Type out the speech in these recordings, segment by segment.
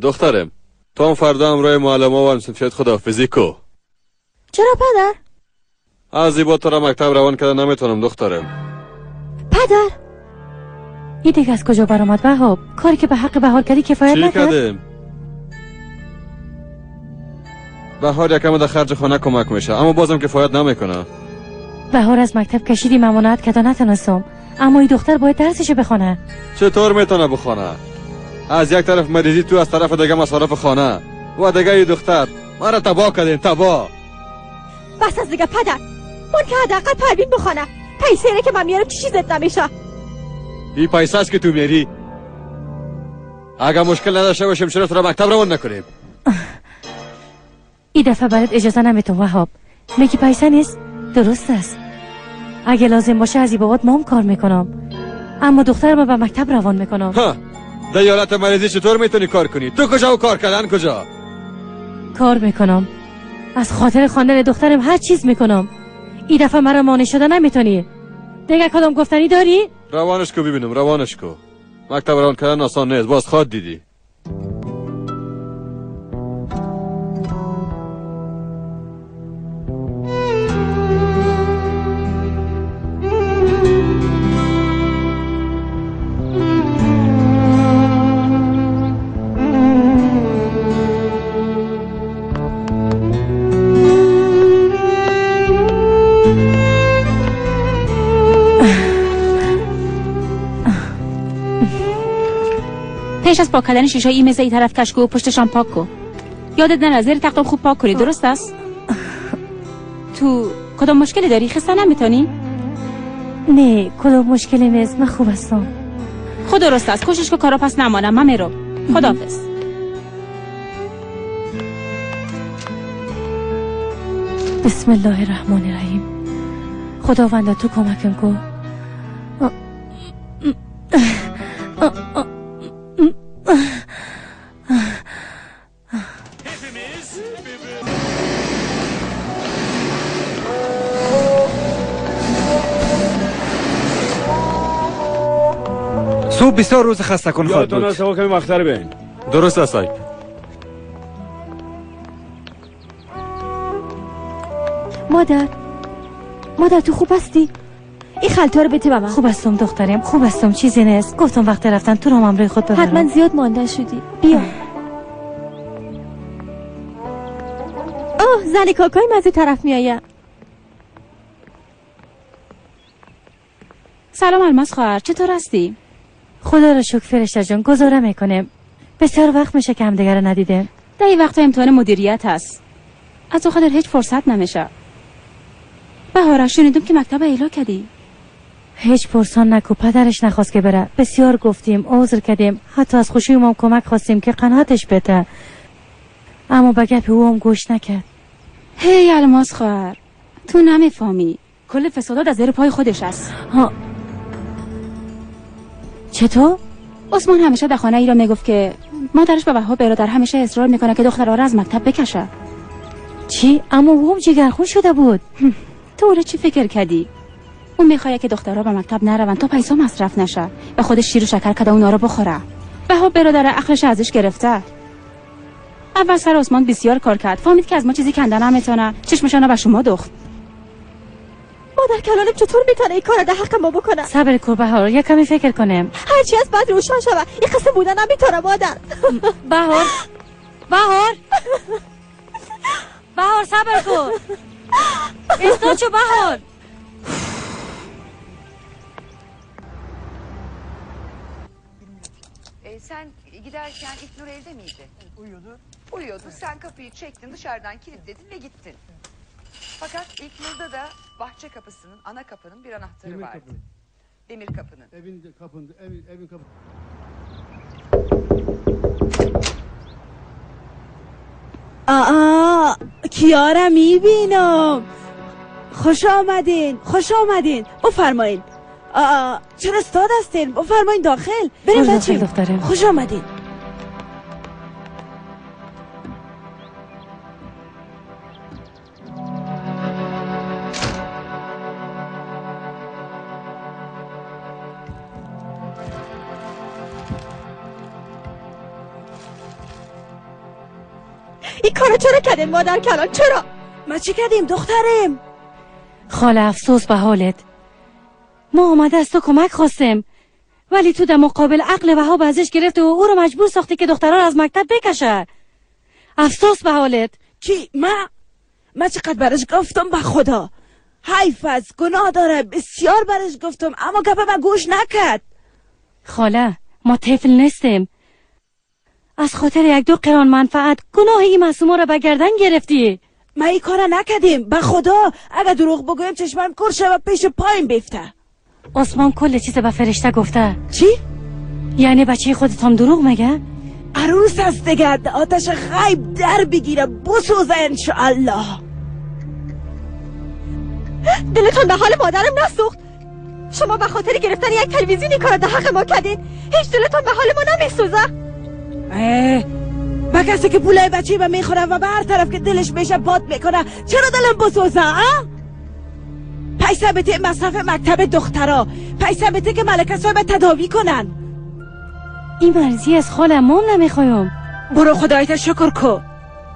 دخترم تو هم فردا همراه معلم‌ها و همصنفیات خداحافظی کو. چرا پدر؟ از زیبا تو را مکتب روان کرده نمیتونم دخترم. پدر این دیگه از کجا برآمد وهاب؟ کاری که به حق بهار کردی کفایت نکرد؟ چی کردیم؟ بهار یکم در خرج خانه کمک میشه اما بازم کفایت نمیکنه. بهار از مکتب کشیدی ممانعت کردن نتونستم، اما این دختر باید درسشو بخونه. چطور میتونه بخونه؟ از یک طرف مریضی تو، از طرف دیگه مصارف خانه و دیگه این دختر ما را تباه کردیم، تباه. بس از دیگه پدر، اون که حداقل پروین بخونه. پیسه که من میارم چی چیزت نمیشه. این پیسه است که تو میاری. اگه مشکل نداشته باشیم چرا تو را مکتب روان نکنیم؟ این دفعه برات اجازه نمیتم وهاب. میگی پیسه نیست؟ درست است. اگه لازم باشه از این بابات مام کار میکنم، اما دخترم به مکتب روان میکنم. ها، در حالت مریضی چطور میتونی کار کنی؟ تو کجا و کار کردن کجا؟ کار میکنم، از خاطر خواندن دخترم هر چیز میکنم. این دفعه مرا مانع شده نمیتونی. دیگه کدام گفتنی داری؟ روانش کو ببینم، روانش کو. مکتب روان کردن آسان نیست، باز خواد دیدی. پیش از پاک کردن شیشه ای میز ای طرف کش کو، پشتشان پاک کو. یادت نره زیر تختم خوب پاک کنی، درست است؟ تو کدام مشکلی داری؟ خسته نمیتونی؟ نه کدام مشکلی نیست، من خوب هستم. خود درست است، کوشش کو کارا پس نمانم. من میرم، خداحافظ. بسم الله الرحمن الرحیم. خداوندا تو کمکم کن. صبح بسیار روز خسته کن خواهد بود. یادتون هست کمی وقت‌تر بیاین. درست است. مادر، مادر تو خوب هستی؟ این خلطه رو بده به من. خوب هستم دخترم، خوب هستم، چیزی نیست. گفتم وقت رفتن تو رو هم روی خود ببرم. حتما زیاد مانده شدی. بیا. آه زن کاکای من از این طرف میآید. سلام الماس خواهر، چطور هستی؟ خدا رو شکر فرشته جان، گزاره میکنیم. بسیار وقت میشه که همدیگه رو ندیدیم. در این وقت امتحان مدیریت هست، از او خاطر هیچ فرصت نمیشه. بهاره شنیدم که مکتب ایلا کردی. هیچ پرسان نکو، پدرش نخواست که بره. بسیار گفتیم، عذر کردیم، حتی از خوشی ما کمک خواستیم که قناعتش بده، اما به گپ او هم گوش نکرد. هی الماس خواهر، تو نمیفهمی، کل فسادات از زیر پای خودش است. ها چطور؟ عثمان همیشه در خانه ای را میگفت که مادرش به وهاب برادر همیشه اصرار میکنه که دخترها را از مکتب بکشه. چی؟ اما او هم جگرخون شده بود. تو اون چی فکر کردی؟ اون میخواد که دخترها به مکتب نروند تا پیسا مصرف نشه و خودش شیر و شکر کده اونا رو بخوره. وهاب برادر عقلش ازش گرفته. اول سر عثمان بسیار کار کرد، فهمید که از ما چیزی کنده نمیتونه، چشمشون به شما دوخت. مادر کلانم چطور میتونه این کار در حق ما بکنه؟ صبر کن بهار، یک کمی فکر کنم. هرچی از بعد روشن شوه، این قصه بودن نمیتونه مادر. بهار، بهار، بهار صبر کن. استاد شو بهار. Sen giderken İlknur evde miydi? Uyuyordu. Uyuyordu. Sen kapıyı çektin, dışarıdan kilitledin ve gittin. Fakat İlknur'da da bahçe kapısının, ana kapının bir anahtarı Demir vardı. kapı. Demir kapının. Evin kapının, evin kapı. آ کیارا میبینم. خوش آمدین، خوش آمدین. بفرمایین. چرا استاد هستین؟ بفرمایین داخل. بریم بچه. خوش آمدین. این کارو چرا کردین مادر کلان؟ چرا؟ ما چی کردیم دخترم؟ خاله افسوس به حالت. ما آمده از تو کمک خواستیم، ولی تو در مقابل عقل وهاب ازش گرفت و او رو مجبور ساختی که دخترها رو از مکتب بکشه. افسوس به حالت. کی؟ ما چقدر برش گفتم، به خدا حیف است، گناه داره، بسیار برش گفتم اما گپ من گوش نکرد. خاله ما طفل نیستیم. از خاطر یک دو قران منفعت گناه این معصوما را به گردن گرفتی. ما این کار نکردیم به خدا، اگر دروغ بگویم چشمم کور شه و پیش پایم بیفته. آسمان کل چیز به فرشته گفته. چی؟ یعنی بچه خودت هم دروغ میگه؟ عروس است دیگه، آتش غیب در بگیره بسوزه انشاءالله. دلتون به حال مادرم نسوخت؟ شما به خاطر گرفتن یک تلویزیون این کار در حق ما کردین. هیچ دلتون به حال ما نمیسوزه؟ با کسی که پولای بچه به میخوره و به هر طرف که دلش میشه باد میکنه، چرا دلم بسوزه؟ پیسه بده مصرف مکتب دخترا، پیسه بده که ملکه صاحب تداوی کنن. این مرضی از خاله مام نمیخوایم. برو خدایت شکر کو،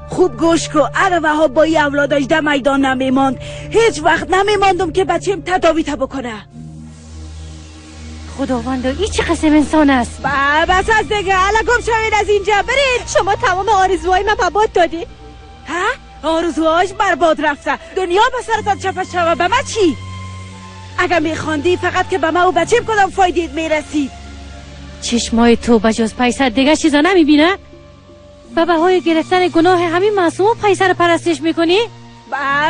خوب گوش کو. اگه وهاب با این اولاداش در میدان نمیماند، هیچ وقت نمیماندم که بچیم تداوی تا بکنه. خداوندا این چه قسم انسان است؟ بس از دیگه، الان گم شوید از اینجا برید. شما تمام آرزوهای من برباد دادی. ها؟ آرزوهاش برباد رفته، دنیا به سرتان چپه شوه. به من چی؟ اگر میخواندی فقط که به من و بچیم کدام فایده میرسید؟ چشمای تو بجز پیسه دیگه چیزا نمیبینه؟ به بهای گرفتن گناه همین معصوم پیسه رو پرستش میکنی؟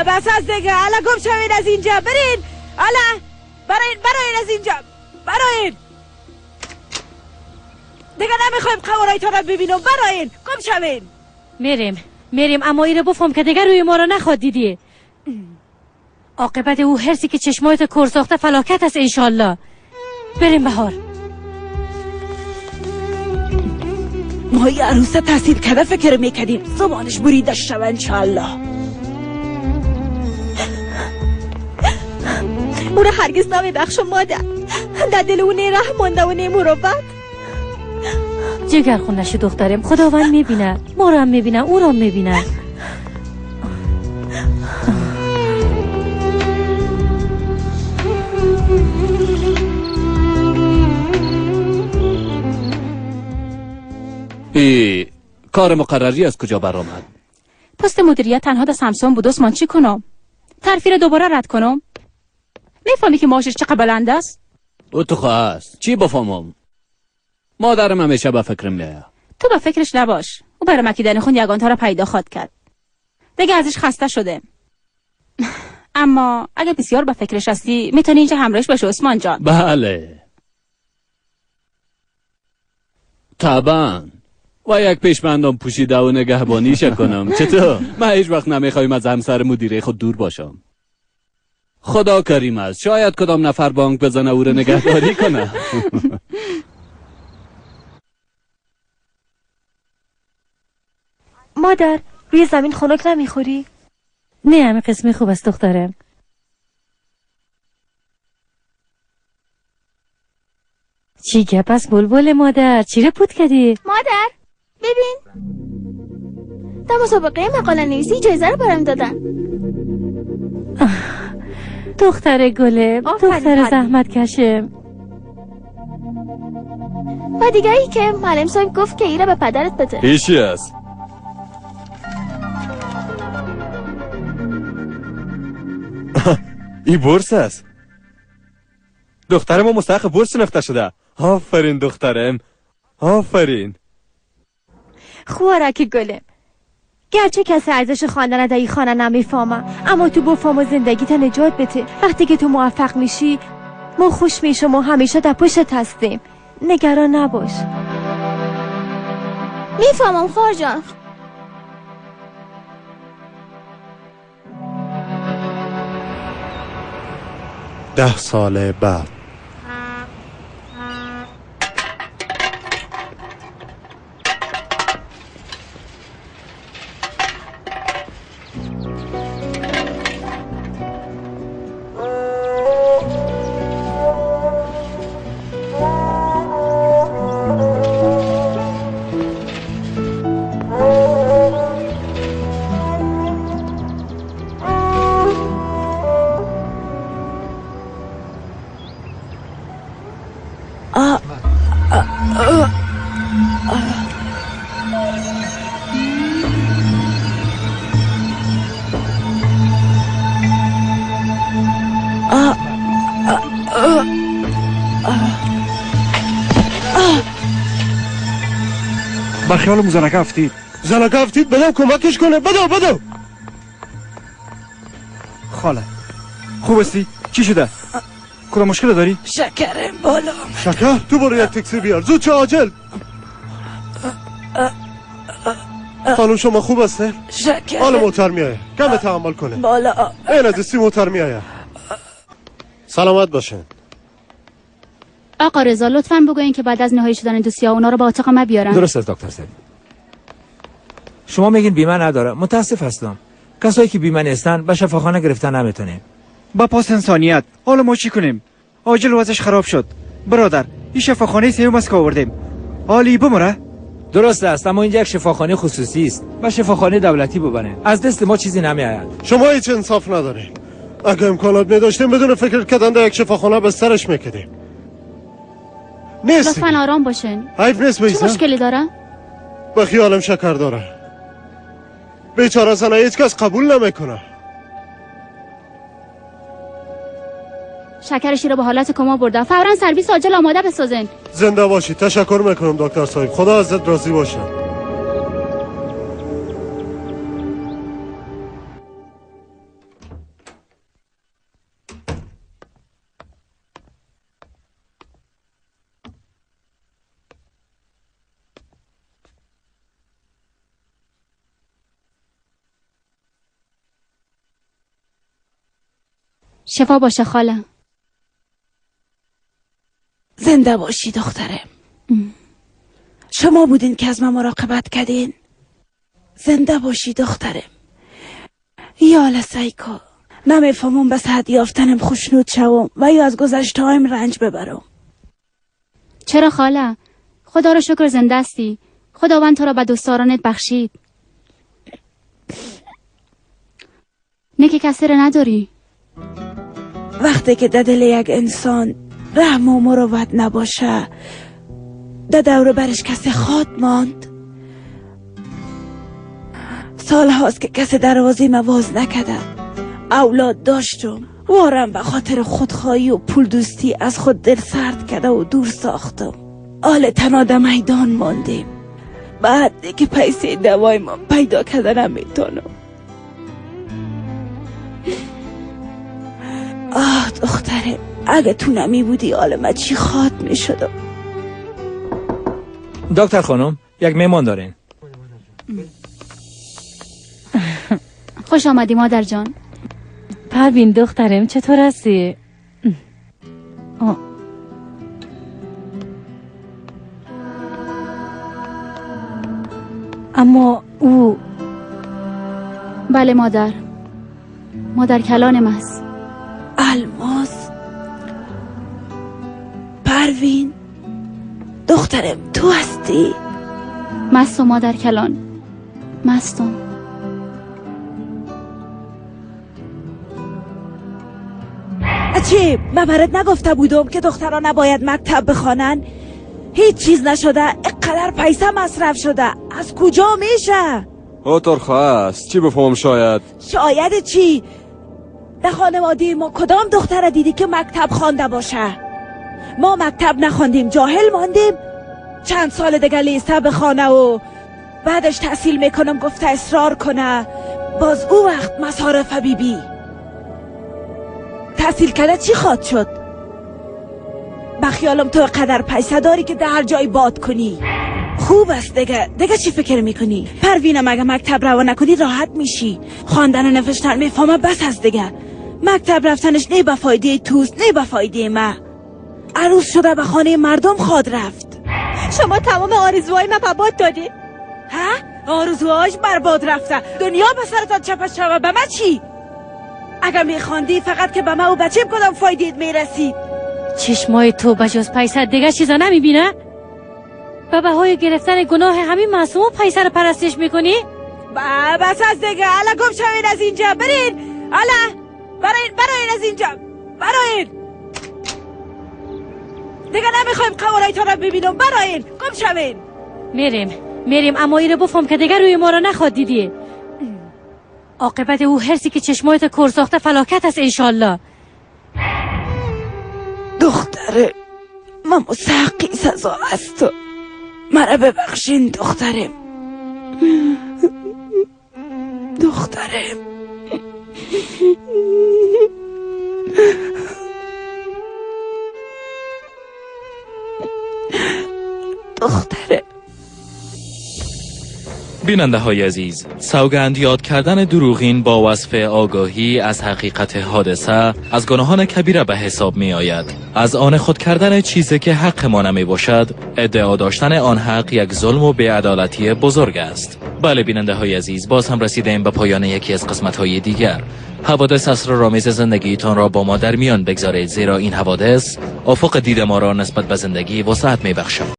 بس از دیگه، الان گم شوید از اینجا برید. الان براین، براین از اینجا، براین. دیگه نمیخوایم قوارای تا رو ببینم. براین، گم شوین. میریم میریم، اما ایره بفهم که دیگه روی ما رو نخواد دیدی. عاقبت او هرسی که چشمایت کور ساخته فلاکت است انشالله. بریم بهار. ما یه عروسه تحصیل کرده فکر میکردیم، زبانش بریده شوه انشالله. او رو هرگز نمیبخشم مادر. در دل او نه رحم مانده و نه مروت. جگر خون نشه دخترم، خداوند میبینه، ما رو هم میبینه، او رو هم میبینه. ای کار مقرری از کجا برآمد؟ پست مدیریت تنها در سامسونگ بود. عثمان چی کنم؟ ترفیع رو دوباره رد کنم؟ میفهمی که معاشش چقدر بلند است؟ او تو خواست چی بفهمم؟ مادرم همیشه به فکرم میاد. تو به فکرش نباش، او برای مکیدن خون یگانتا را پیدا خواد کرد. دیگه ازش خسته شده. اما اگه بسیار به فکرش هستی میتونی اینجا همراهش باشی عثمان جان. بله طبعا، و یک پیشبندم پوشیده و نگهبانیش کنم. چطور؟ من هیچ وقت نمیخوایم از همسر مدیره خود دور باشم. خدا کریم است، شاید کدام نفر بانک بزنه او را نگهداری کنه. مادر روی زمین خنک نمیخوری؟ نه همه قسمی خوب است دخترم. چی گپ است بلبل مادر؟ چی رو پوت کردی؟ مادر ببین، در مسابقه مقاله نویسی جایزه رو برام دادن. دختر گله، دختر زحمت کشه. و دیگه ای که معلم صاحب گفت که ایره به پدرت بده. هیچی است. ای بورس است. دختر ما مستحق بورس شناخته شده. آفرین دخترم، آفرین. خوارک گلم، گرچه کسی ارزش خواندن در این خانه نمیفهمه، اما تو بفهم و زندگی تا نجات بده. وقتی که تو موفق میشی ما خوش میشم و همیشه در پشتت هستیم. نگران نباش. میفهمم خواهر جان. 10 سال بعد. با خیالم زنکه افتید. زنکه افتید؟ بدم کمکش کنه. بدو بدو. خاله خوب هستی؟ چی شده؟ کدام مشکل داری؟ شکرم بالا. شکر؟ تو برو یک تاکسی بیار زود چه عاجل. خانم شما خوب هستی؟ شکرم. حالا موتر میایه، کم تحمل کنه. بالا. این از دستی موتر میایه. سلامت باشین. آقا رضا لطفاً بگوین که بعد از نهایی شدن دوسیه اونا رو با اتاق ما بیارن. درست است دکتر صاحب. شما میگین بیمه نداره. متاسف هستم. کسایی که بیمه نیستن به شفاخانه گرفتن نمیتونیم. با پاس انسانیت حالا ما چی کنیم؟ عاجل وضعش خراب شد. برادر این شفاخانه سوم است که آوردیم. حالی بمره؟ درست است، اما اینجا یک شفاخانه خصوصی است. به شفاخانه دولتی ببرین. از دست ما چیزی نمیآید. شما هیچ انصاف ندارین. اگه امکانات می‌داشتیم بدون فکر کردن در یک شفاخانه بسترش می‌کردیم. نیست. لطفاً آرام باشین. حیف نیست بیزا. چه مشکلی داره؟ به خیالم شکر داره. بیچاره زنه هیچ کس قبول نمیکنه. شکرش رو به حالت کما برده. فوراً سرویس عاجل آماده بسازین. زنده باشی. تشکر میکنم دکتر صاحب. خدا ازت راضی باشه. شفا باشه خاله. زنده باشی دختره. شما بودین که از من مراقبت کردین. زنده باشی دختره. یالا سایکو، نمیفهمم به صحت یافتنم خوشنود شوم و یا از گذشته رنج ببرم. چرا خاله؟ خدا رو شکر زنده هستی. خداوند تو را به دوستدارانت بخشید. نه که کسی رو نداری. وقتی که در دل یک انسان رحم و مروت نباشه، در دور برش کسی خواد ماند. سال هاست که کسی دروازه ما باز نکده. اولاد داشتم، وارم به خاطر خودخواهی و پول دوستی از خود دل سرد کرده و دور ساختم. آل تنها در میدان ماندیم. بعد که پیسه دوای ما پیدا کرده نمیتونم. آه دختره، اگه تو نمی بودی حال من چی خواد می شدم. دکتر خانم یک میمان دارین. خوش آمدی مادر جان. پروین دخترم چطور هستی؟ اما او. بله مادر، مادر کلانم است. الماس، پروین دخترم تو هستی؟ مستم مادر کلان، مستم. چی؟ من برات نگفته بودم که دخترها نباید مکتب بخوانن؟ هیچ چیز نشده، اینقدر پیسه مصرف شده، از کجا میشه؟ او ترخواه است، چی بفهمم شاید؟ شاید چی؟ در خانواده ما کدام دختر دیدی که مکتب خوانده باشه؟ ما مکتب نخواندیم، جاهل ماندیم. چند سال دیگه لیسه بخوانه و بعدش تحصیل میکنم گفته اصرار کنه، باز او وقت مصارف بی بی. تحصیل کرده چی خواد شد؟ بخیالم تو قدر پیسه داری که در هر جای باد کنی. خوب است دیگه، دیگه چی فکر میکنی؟ پروینم اگه مکتب روان نکنی راحت میشی. خواندن و نوشتن میفهمه بس است دیگه. مکتب رفتنش نه به فایده توست نه به فایده ما. عروس شده به خانه مردم خواد رفت. شما تمام آرزوهای من برباد دادی. ها؟ آرزوهاش برباد رفته. دنیا به سرتان چپه شوه، به من چی؟ اگه میخواندی فقط که به من و بچیم کدام فایده میرسید؟ چشمای تو بجز پیسه دیگه چیزا نمیبینه؟ به بهای گرفتن گناه همین معصوم پیسه رو پرستش میکنی؟ بس از دیگه، الا گم شوین از اینجا، برین، الا براین، براین از اینجا، براین. دیگه نمیخوایم قوارایتان رو ببینم، براین، گم شوین. میریم، میریم، اما ایره بفهم که دیگر روی ما را نخواد دیدی. عاقبت او هرسی که چشمایت کور ساخته فلاکت است انشالله. دختره من مستحقی سزا از تو، مرا ببخشین دخترم، دخترم. دختره. بیننده های عزیز، سوگند یاد کردن دروغین با وصف آگاهی از حقیقت حادثه از گناهان کبیره به حساب می آید. از آن خود کردن چیزی که حق ما نمی باشد، ادعا داشتن آن حق یک ظلم و بی‌عدالتی بزرگ است. بله بیننده های عزیز، باز هم رسیدیم به پایان یکی از قسمت های دیگر. حوادث اسرارآمیز زندگیتان را با ما در میان بگذارید، زیرا این حوادث افق دید ما را نسبت به زندگی وسعت می بخشد.